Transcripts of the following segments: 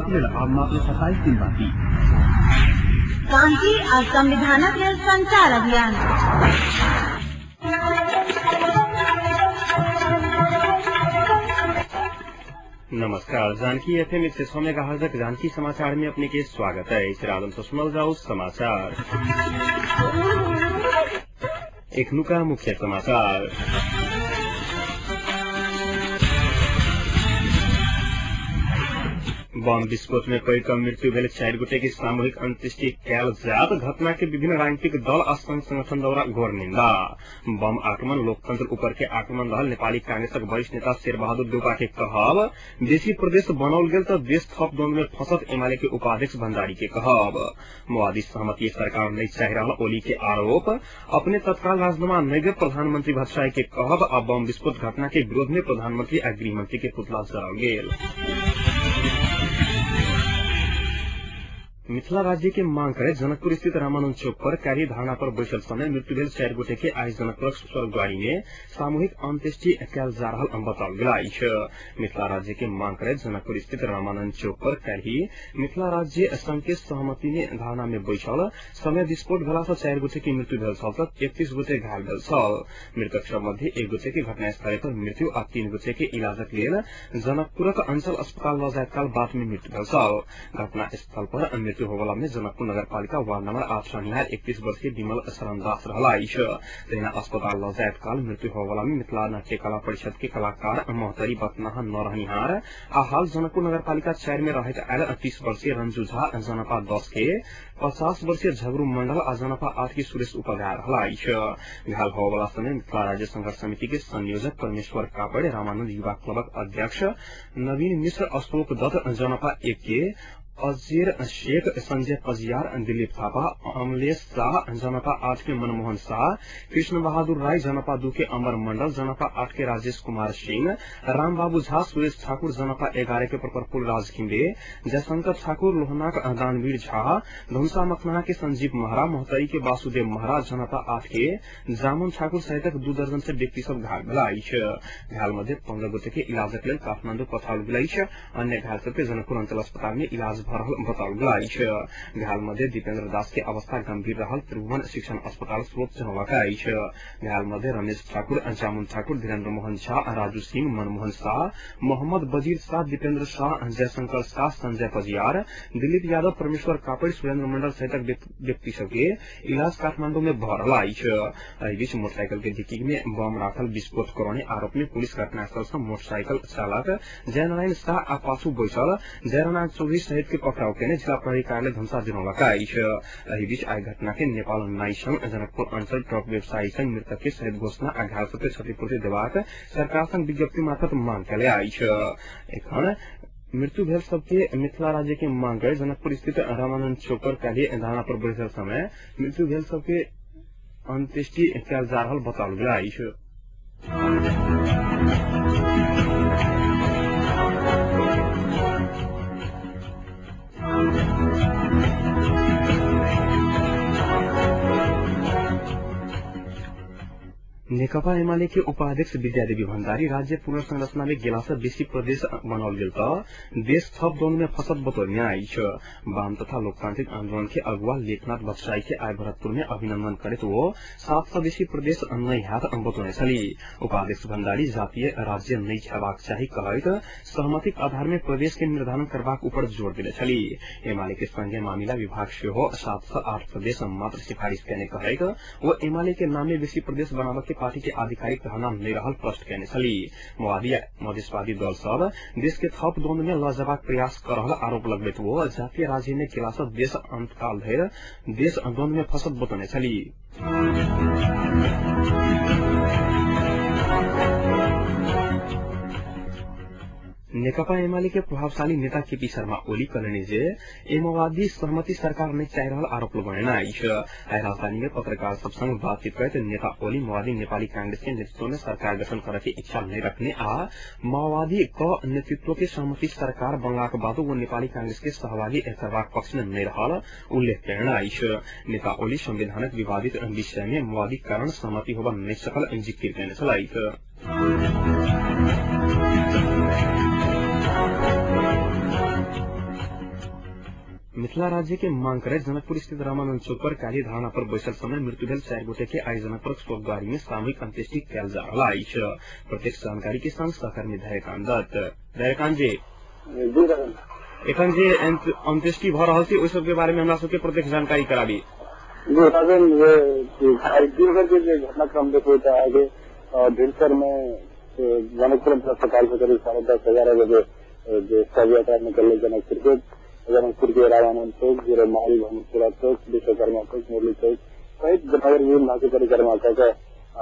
विश्वकप लेल आब मात्र 27 दिन बाकी। शांति आ संविधानक लेल संचार अभियान। नमस्कार, जानकी एफएम 106 मेगाहर्ट्ज जानकी समाचार में अपने के स्वागत है। इस रात से सुनल जाओ समाचार। एखनुका मुख्य समाचार। बम विस्फोट में पड़ि कऽ मृत्यु भेल 4 गोटे के सामूहिक अंत्येष्टि कयल जायत। घटना के विभिन्न राजनीतिक दल आ संघ संगठन द्वारा घोर निंदा। बम आक्रमण लोकतंत्र ऊपर के आक्रमण रहल नेपाली कांग्रेसक वरिष्ठ नेता शेरबहादुर देउपा के कहब। बेसी प्रदेश बनाओल गेल तऽ देश थप द्वंद में फंसत, एमाले के उपाध्यक्ष भंडारी के कहब। माओवादी सहमति सरकार नहीं चाहि रहल ओली के आरोप। अपने तत्काल राजीनामा नहीं देव प्रधानमंत्री भट्टराई के कहब। आ बम विस्फोट घटना के विरोध में प्रधानमंत्री आ गृहमंत्री के पुतला जराओल गेल। मिथिला राज्य के मांग करे जनकपुर स्थित रामानंद चौक पर कार्य धरना पर बैसल समय मृत्यु भेल 4 गोटे के आइ जनकपुरक स्वर्गद्वारी में सामूहिक अंत्येष्टि कयल जा रहल बताओल गेल अछि। मिथिला राज्य के मांग करे जनकपुर स्थित रामानंद चौक पर काल्हि मिथिला राज्य संघ के सहमति में धरना में बैसल समय विस्फोट भेला सँ 4 गोटे के मृत्यु भेल छल तऽ 31 गोटे घायल भेल छल। मृतक सब मध्ये 1 गोटे के घटनास्थल पर मृत्यु आ 3 गोटे के इलाजक लेल जनकपुरक अंचल अस्पताल लऽ जाइत काल बाट में मृत्यु भेल छल। घटनास्थल पर मृत्यु होवला में जनकपुर नगरपालिका वार्ड नंबर 8 रहनिहार 31 वर्षीय विमल शरण दास रहला अछि। तहिना अस्पताल लऽ जाइत काल मृत्यु होवला में मिथिला नाट्य कला परिषद के कलाकार महोत्तरी बतनाहा न रहनिहार आ हाल जनकपुर नगरपालिका 4 में रहैत आयल 30 वर्षीय रंजू झा, जनपा 10 के 50 वर्षीय झगरू मंडल आ जनपा 8 के सुरेश उपाध्याय रहला अछि। घायल होवला समय मिथिला राज्य संघर्ष समिति के संयोजक परमेश्वर कापड़े, रामानंद युवा क्लबक अध्यक्ष नवीन मिश्र, अशोक दत्त, जनपा 1 के अजीर शेख, संजय पजियार, दिलीप थापा, अमलेश शाह, जनपा 8 के मनमोहन शाह, कृष्ण बहादुर राय, जनपा 2 के अमर मंडल, जनपा 8 के राजेश कुमार सिंह, रामबाबू झा, सुरेश ठाकुर, जनपा 11 के प्रफुल्ल राज घिमिरे, जयशंकर ठाकुर, लोहनाक दानवीर झा, धनुषा मखनाहा के संजीव महरा, महोत्तरी के वासुदेव महरा, जनपा 8 के जामुन ठाकुर सहितक 2 दर्जन से व्यक्ति सब घायल भेल अछि। घायल मध्ये 15 गोटे के इलाजक लेल काठमाडौँ पठाओल गेल अछि। अन्य घायल सबके जनकपुर अंचल अस्पताल में इलाज भऽ बताओल गेल अछि। घायल मध्ये दीपेन्द्र दास के अवस्था गंभीर रहल त्रिभुवन शिक्षण अस्पताल स्रोत जनौलक अछि। घायल मध्ये रमेश ठाकुर, जामुन ठाकुर, धीरेन्द्र मोहन झा, राजू सिंह, मनमोहन शाह, मोहम्मद बजीर शाह, दीपेन्द्र शाह, जयशंकर शाह, संजय पजियार, दिलीप यादव, परमेश्वर कापड़, सुरेन्द्र मंडल सहितक व्यक्ति सबके इलाज काठमाडौँ में भऽ रहल अछि। एहि बीच मोटरसाइकिल के डिक्की में बम राखल विस्फोट करौने आरोप में पुलिस घटनास्थल सँ मोटरसाइकिल चालक जयनारायण शाह आ पाछू बैसल जयनारायण चौधरी सहित के पकड़ाव केने जिला प्रहरी कार्यालय धनुषा जनौलक अछि। एहि बीच आइ घटना के नेपाल नाई संघ जनकपुर अंचल ट्रक व्यवसायी संघ मृतक के शहीद घोषणा आ घायल सबके क्षतिपूर्ति देबाक सरकार संग विज्ञप्ति मार्फत मांग केले अछि। एखन मृत्यु भेल सबके मिथिला राज्य के मांग करे जनकपुर स्थित रामानंद चौक पर काल्हि धरना पर बैसल समय मृत्यु भेल सबके अंत्येष्टि कयल जा रहल बताओल गेल अछि। नेकपा एमाले के उपाध्यक्ष विद्यादेवी भण्डारी राज्य पुनर्संरचना में गेला सँ बेसी प्रदेश बनाओल गेल तऽ देश थप द्वंद में फंसत बतौने अछि। वाम तथा लोकतांत्रिक आंदोलन के अगुवा लेखनाथ भट्टराई के आइ भरतपुर में अभिनंदन करैत ओ 7 सँ बेसी प्रदेश नहि हैत बतौने छली। उपाध्यक्ष भण्डारी जातीय राज्य नहि हेबाक चाही कहैत सहमतिक आधार में प्रदेश के निर्धारण करबाक ऊपर जोर देने छली। एमाले के संघीय मामिला विभाग सेहो 7 सँ 8 प्रदेश मात्र सिफारिश केने कहैत ओ एमाले के नामे बेसी प्रदेश बनाबऽ के पार्टी के आधिकारिक धारणा नहीं रहल प्रश्न केने छली। माओवादी मधेशवादी दल सब देश के थप द्वंद में लऽ जेबाक प्रयास कर रहल आरोप लगबैत ओ जातीय राज्य में केला सँ देश अंतकाल धरि देश द्वंद में फंसत बतौने छली। नेकपा एमाले के प्रभावशाली नेता केपी शर्मा ओली कहलनि जे माओवादी सहमति सरकार नहीं चाहि रहल आरोप लगौने अछि। आइ राजधानी में पत्रकार सब संग बातचीत करैत नेता ओली माओवादी नेपाली कांग्रेस के नेतृत्व में सरकार गठन करऽ के इच्छा नहीं रखने आ माओवादी क नेतृत्व के सहमति सरकार बनलाक बादो वो नेपाली कांग्रेस के सहभागी करबाक पक्ष में नहीं रहल उल्लेख केने अछि। नेता ओली संविधानक विवादित विषय में माओवादी कारण सहमति होबऽ नहीं सकल जिकिर केने छलथि। मिथिला राज्य के मांग करैत जनकपुर स्थित रामानंद चौक पर काल्हि धरना पर बैसल समय मृत्यु भेल 4 गोटे के आइ जनकपुरक स्वर्गद्वारी में सामूहिक अंत्येष्टि कयल जा रहल अछि। प्रत्यक्ष जानकारी के संग सहकर्मी धैर्यकांत दत्त। धैर्यकांत जी, एखन जे अंत्येष्टि भ रहल छै ओहि सब के बारे में हमरा सबके प्रत्यक्ष जानकारी कराबी। जी राजन, दिन भर के जे घटनाक्रम देखबै तऽ आगे भिनसर में जनकपुर अस्पताल से करीब 10:30 11 बजे जे शव यात्रा निकलले जनकपुर के रामानंद चौक, जीरो माइल, भनपुरा चौक, विश्वकर्मा चौक, मुरली चौक सहित नगर विभिन्न भाग के परिक्रमा कऽ के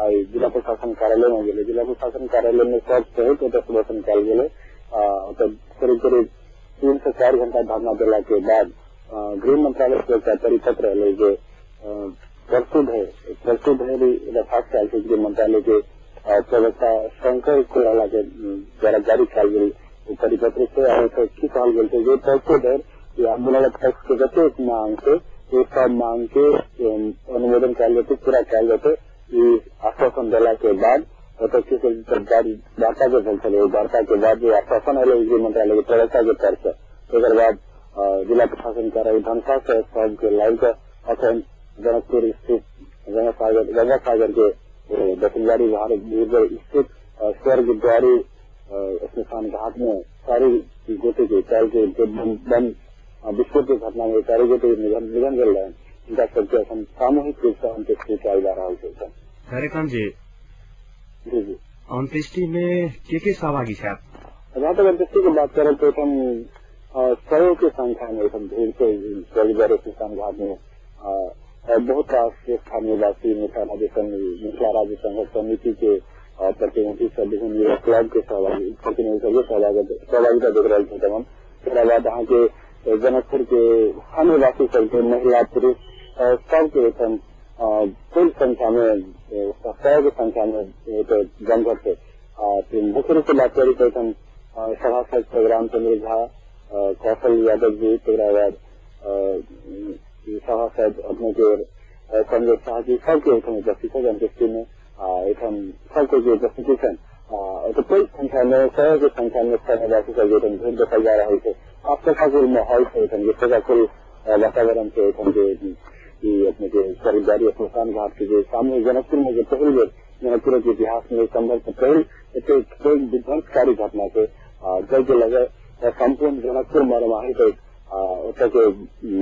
आइ जिला प्रशासन कार्यालय में गेलै। जिला प्रशासन कार्यालय में सब सहित ओतऽ प्रदर्शन कयल गेलै। ओतऽ करीब करीब 3 से 4 घंटा धरना देला के बाद गृह मंत्रालय से एकटा परिपत्र एलै जे परसू धरि दरखास्त कयल छै। गृह मंत्रालय के प्रवक्ता शंकर कोइराला के द्वारा जारी कयल गेल परिपत्र से ओहिसँ की कहल गेल छै जे परसू धरि आंदोलनक पक्ष के जतेक मांग छै ओ सब मांग के अनुमोदन कयल जेतै, पूरा कयल जेतै। ई आश्वासन देला के बाद ओतऽ की वार्ता जे भेल छलै, वार्ता के बाद जे आश्वासन एलै गृह मंत्रालय के प्रवक्ता के तरफ से, तकर बाद जिला प्रशासन कार्यालय धनसा से सबके लाबि कऽ अखन जनकपुर स्थित गंगा सागर के दक्षिणवाड़ी स्थित स्वर्गद्वारी स्मशान घाट में सारी गोटे के चारि के बम विस्फोट के घटना में 4 गोटे निधन भेल रहनि, हिनका सबके अखन सामूहिक रूप से अंत्येष्टि कयल जा रहल छै। कार्यक्रम जी, जी जी, अंत्येष्टि में के सहभागी छथि? जहाँ तक अंत्येष्टि के बात करब तो एखन सौ के संख्या में एखन भीड़ छै स्वर्गद्वारी स्मशान घाट में। बहुत रास स्थानीय वासी, मिथिला राज्य संघर्ष समिति के प्रतिनिधि सब, विभिन्न युवा क्लब के सहभागी प्रतिनिधि सबके सहभागिता देख रहल छै। तमाम तकरा बाद अहाँके जनकपुर के स्थानीय वासी सबके, महिला पुरुष सबके एखन पैघ संख्या में, सौ के संख्या में जमघट छै। मुख्य रूप से बात करी तऽ एखन सभासद रामचंद्र झा, कौशल यादव जी, तकरा बाद सभासद अपने के संजय शाह जी सबके एखन उपस्थित छै अंत्येष्टि में। एखन सबके जे उपस्थिति छनि ओतऽ पैघ संख्या में, सौ के संख्या में स्थानीयवासी सबके एखन भीड़ देखल जा रहल छै। आ शोकाकुल माहौल छै एखन, जे शोकाकुल वातावरण छै एखन जे ई अपने के स्वर्गद्वारी स्मशान घाट के जे सामूहिक जनकपुर में जे पहिल बेर जनकपुर के इतिहास में संभव पहिल एतेक पैघ विध्वंसकारी घटना छै, जाहिके लग सम्पूर्ण जनकपुर मरमाहित अछि। ओतऽ के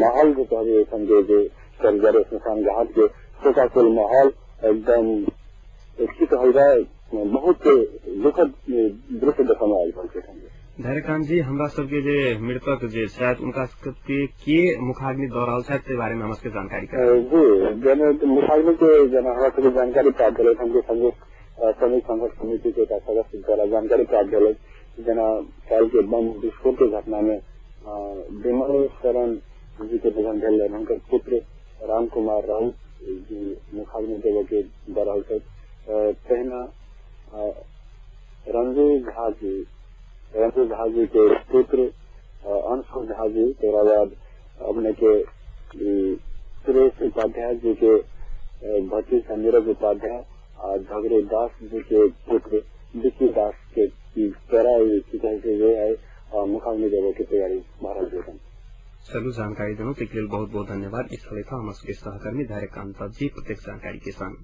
माहौल जे कहबै एखन जे स्वर्गद्वारी स्मशान घाट के शोकाकुल माहौल एकदम की कहल जाय, बहुत दुखद दृश्य देखऽ में आबि रहल छै एखन। धैर्यकांत जी, हमरा सबके जे मृतक जे छथि उनका सबके के मुखाग्नि दऽ रहल छथि ताहि बारे में हमरा सबके जानकारी कराबी। जी, मुखाग्नि के जेना हमरा सबके जानकारी प्राप्त भेलै, हमके श्रमिक संघर्ष समिति के एकटा सदस्य द्वारा जानकारी प्राप्त भेलै, जेना काल्हि के बम विस्फोट के घटना में विमल शरण जी के निधन भेल रहनि, हुनकर पुत्र राम कुमार राउत जी मुखाग्नि देबऽ के दऽ रहल छथि। तहिना रंजू झा जी के पुत्र अंशु झा जी, तकरा बाद अपने के सुरेश उपाध्याय जी के भतीजा नीरज उपाध्याय आ झगड़े दास जी के पुत्र विक्की दास के द्वारा की कहै छै जे आइ मुखाग्नि देबऽ के तैयारी भऽ रहल छै। चलू, जानकारी देलहुँ ताहिके लेल बहुत बहुत धन्यवाद। इस छलथि हमर सबके सहकर्मी धैर्यकांत जी प्रत्यक्ष जानकारी के संग।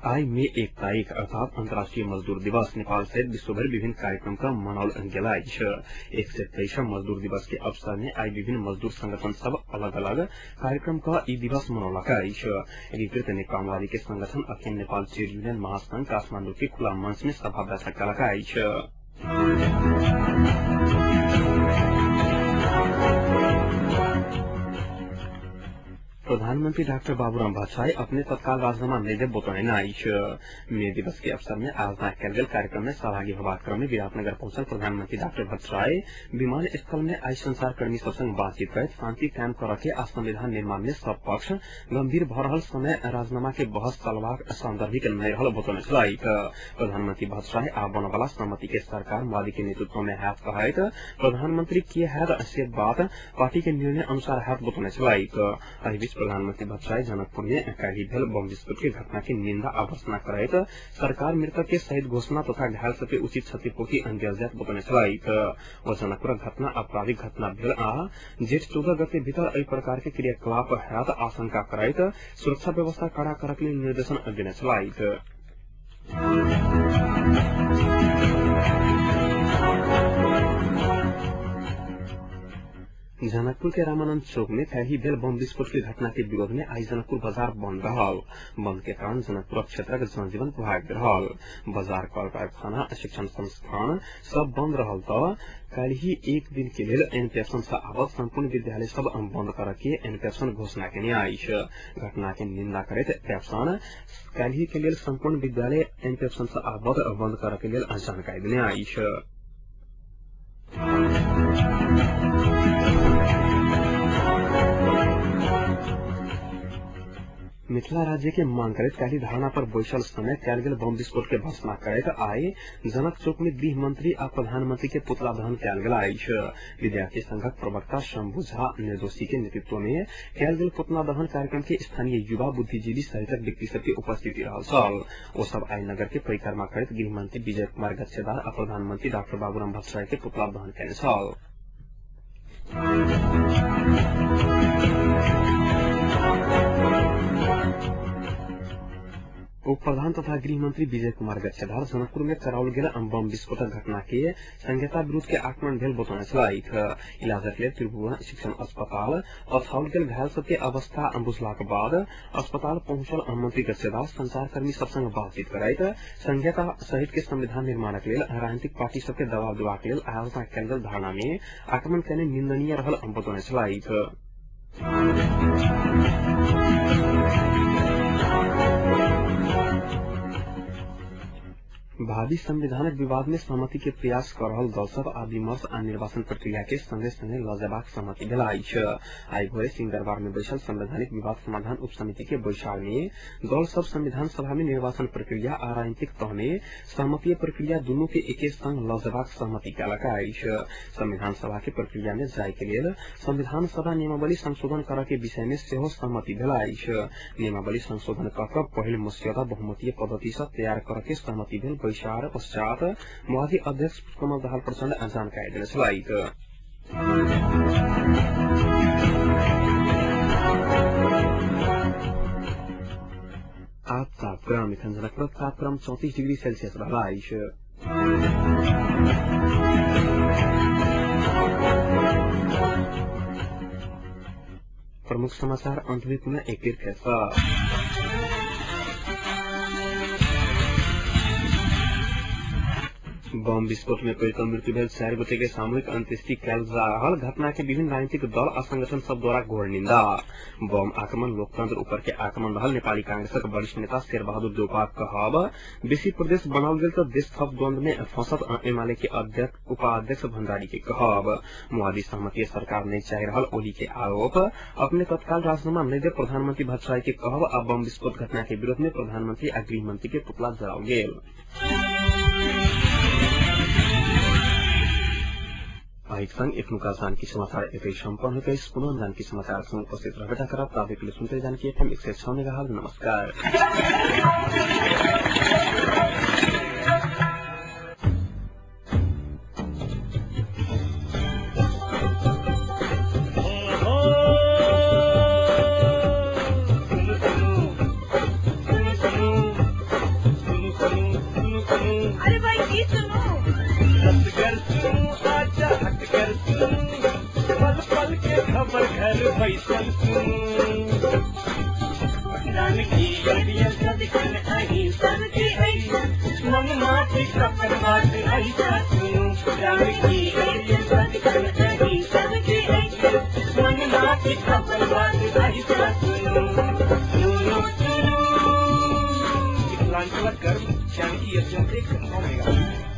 आइ मे 1 तारीख अर्थात अंतर्राष्ट्रीय मजदूर दिवस नेपाल सहित विश्वभर विभिन्न कार्यक्रम का मनाओल गेल अछि। 123 मजदूर दिवस के अवसर में आइ विभिन्न मजदूर संगठन सब अलग अलग कार्यक्रम का ई दिवस मनौलक अछि। एकीकृत नेपालवादी के संगठन अखिल नेपाल ट्रेड यूनियन महासंघ काठमांडू के खुला मंच में सभा बैठक कलक अछि। प्रधानमंत्री डाक्टर बाबूराम भट्टराई अपने तत्काल राजीनामा नहि देब बतौने अछि। मे दिवस के अवसर में आयोजना कयल गेल कार्यक्रम में सहभागी होबाक क्रम में विराटनगर पहुंचल प्रधानमंत्री डाक्टर भट्टराई विमानस्थल में आइ संचारकर्मी सब संग बातचीत करैत शांति कायम करऽ के आ संविधान निर्माण में सब पक्ष गंभीर भऽ रहल समय राजीनामा के बहस चलबाक सान्दर्भिक नहि रहल बतौने छलथि। प्रधानमंत्री भट्टराई आ बनवला सहमति के सरकार माओवादी के नेतृत्व में हैत कहैत प्रधानमंत्री के हैत से बात पार्टी के निर्णय अनुसार हैत बतौने छलथि। एहि बीच प्रधानमंत्री भट्टराई जनकपुर में काल्हि भेल बम विस्फोट के घटना के निंदा आ भर्त्सना करैत सरकार मृतक के शहीद घोषणा तथा घायल सबके उचित क्षतिपूर्ति देल जायत बतौने छलथि। ओ जनकपुरक घटना आपराधिक घटना भेल आ जेठ 14 गते भीतर एहि प्रकार के क्रियाकलाप होयत आशंका करैत सुरक्षा व्यवस्था कड़ा करक लेल निर्देशन देने छलथि। जनकपुर के रामानंद चौक में काल्हि भेल बम विस्फोट के घटना के विरोध में आई जनकपुर बाजार बंद रहल। बंद के कारण जनकपुर क्षेत्रक जनजीवन प्रभावित रहल। बाजार, कल कारखाना, शिक्षण संस्थान सब बंद रहल त काल्हि एक दिन के लेल एनपेप्सन से आबद्ध संपूर्ण विद्यालय सब बंद कर के एनपेप्सन घोषणा केने अछि। घटना के निंदा करैत पेप्सन काल्हि के लेल संपूर्ण विद्यालय एनपेप्सन से आबद्ध बंद कर के लेल जानकारी देने अछि। मिथिला राज्य के मांग करैत काल्हि धरना पर बैसल समय कयल गेल बम विस्फोट के भर्त्सना करैत आइ जनक चौक में गृह मंत्री आ प्रधानमंत्री के पुतला दहन कयल गेल अछि। विद्यार्थी संघक प्रवक्ता शंभू झा निर्दोषी के नेतृत्व में कयल गेल पुतला दहन कार्यक्रम के स्थानीय युवा बुद्धिजीवी सहितक व्यक्ति सबके उपस्थिति रहल छल। ओ सब आइ नगर के परिक्रमा करैत गृह मंत्री विजय कुमार गच्छेदार आ प्रधानमंत्री डाक्टर बाबूराम भट्टराई के पुतला दहन कयने छल। उप प्रधान तथा गृहमंत्री विजय कुमार गच्छेदार जनकपुर में कराओल गेल बम विस्फोटक घटना के संहिता विरूद्ध के आक्रमण भेल बतौने छलथि। इलाजक लेल त्रिभुवन शिक्षण अस्पताल पठाओल गेल घायल सबके अवस्था बुझलाक बाद अस्पताल पहुंचल मंत्री गच्छेदार संचारकर्मी सब संग बातचीत करैत संहिता सहित के संविधान निर्माणक लेल राजनीतिक पार्टी सबके दबाव देबाक लेल आयोजना कयल गेल धारणा में आक्रमण केने निंदनीय रहल बतौने छलथि। भावी संविधानक विवाद में सहमति के प्रयास कर रहल दल सब आ विमर्श आ निर्वाचन प्रक्रिया के संगे संगे ल जेबाक सहमति भेल अछि। आइ भोरे सिंहदरबार में बैसल संवैधानिक विवाद समाधान उप समिति के बैसार में दल सब संविधान सभा में निर्वाचन प्रक्रिया आ राजनीतिक तह में सहमतीय प्रक्रिया दुनू के एके संग ल जेबाक सहमति कयलक अछि। संविधान सभा के प्रक्रिया में जाय के लेल संविधान सभा नियमावली संशोधन करऽ के विषय में सेहो सहमति भेल अछि। नियमावली संशोधन कऽ कऽ पहिल मस्यौदा बहुमतीय पद्धति सँ तैयार करऽ के सहमति भेल बैसार पश्चात माओवादी अध्यक्ष कमल दाहाल प्रचण्ड जानकारी देने छलथि। आज तापक्रम एखन जनकपुरक तापक्रम 34 डिग्री सेल्सियस रहल अछि। प्रमुख समाचार अंत में पुनः एक बेर फेर सँ। बम विस्फोट में पड़ि कऽ मृत्यु भेल 4 गोटे के सामूहिक अंत्येष्टि कयल जा रहल घटना के विभिन्न राजनीतिक दल आ संगठन सब द्वारा घोर निंदा। बम आक्रमण लोकतंत्र ऊपर के आक्रमण रहल नेपाली कांग्रेसक वरिष्ठ नेता शेरबहादुर देउपाक कहब। बेसी प्रदेश बनाओल गेल तऽ देश थप द्वंद में फंसत एमाले के अध्यक्ष उपाध्यक्ष भण्डारी के कहब। माओवादी सहमतीय सरकार नहीं चाहि रहल ओली के आरोप। अपने तत्काल राजीनामा नहीं दे प्रधानमंत्री भट्टराई के कहब आ बम विस्फोट घटना के विरोध में प्रधानमंत्री आ गृहमंत्री के पुतला जराओल गेल। संग एखनुका जानकी समाचार एतै सम्पन्न होइत अछि। पुनः जानकी समाचार सँग उपस्थित रहबे करब। ताबेक लेल सुनते जानकी एफएम 106 मेगाहर्ट्ज। नमस्कार। अरे भाई की सुनो, पल पल के खबर घर बैसल सुनू, जानकी सदिखन अहीं सबके अछि, मन माटी अपन बात ऐसा सुनू, जानकी सदिखन अहीं सबके अछि, मन माटी अपन बात ऐसा सुनू, सुनू सुनू। मिथिलांचलक गर्व जानकी एफएम 106 मेगाहर्ट्ज।